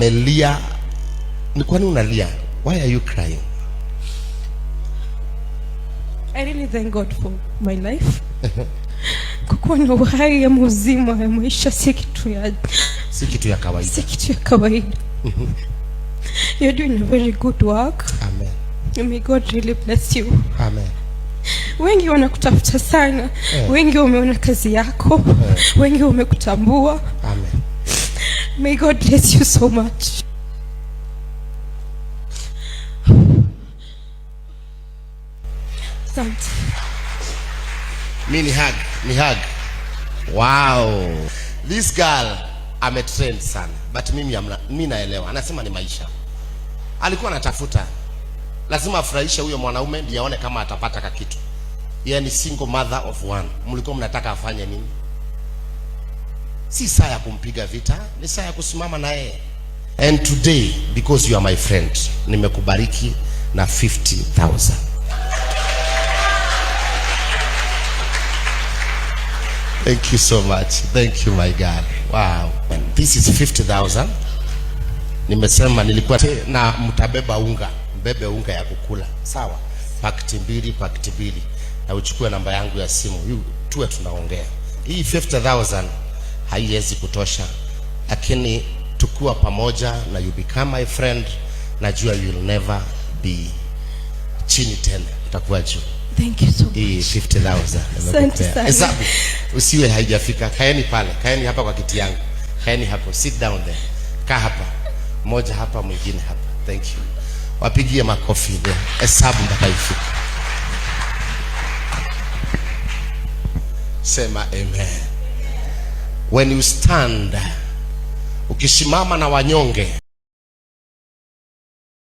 Melia, ni kwani unalia? Why are you crying? I really thank God for my life. Kukuwa na uhai ya uzima ya maisha si kitu ya Si kitu ya kawaida. Si kitu ya kawaida. You're doing a very good work. Amen. May God really bless you. Amen. Wengi wanakutafuta sana. Wengi wameona kazi yako. Wengi wamekutambua. Amen. May God bless you so much. Asante. Mi ni hug, ni hug. Wow. This girl ametrend sana. But mimi amna, mi naelewa. Anasema ni maisha. Alikuwa anatafuta. Lazima afurahishe huyo mwanaume ndiye aone kama atapata kakitu. Yeye ni single mother of one. Mlikuwa mnataka afanye nini? Si saa ya kumpiga vita, ni saa ya kusimama na yeye. And today, because you are my friend, nimekubariki na 50,000. Thank you so much. Thank you, my God. Wow. And this is 50,000. Nimesema nilikuwa na mtabeba unga, mbebe unga ya kukula. Sawa? Pakiti mbili, pakiti mbili. Na uchukue namba yangu ya simu. Tuwe tunaongea. Hii 50,000 haiwezi kutosha. Lakini tukiwa pamoja na you become my friend, najua you will never be chini tena. Utakuwa juu. Thank you so much. Hii 50,000 Asante nimekupea. sana. Hesabu usiwe haijafika. Kaeni pale, kaeni hapa kwa kiti yangu, kaeni hapo, sit down there, kaa hapa, mmoja hapa, mwingine hapa. Thank you, wapigie makofi there. Hesabu mpaka ifike. Sema amen. When you stand, ukisimama na wanyonge,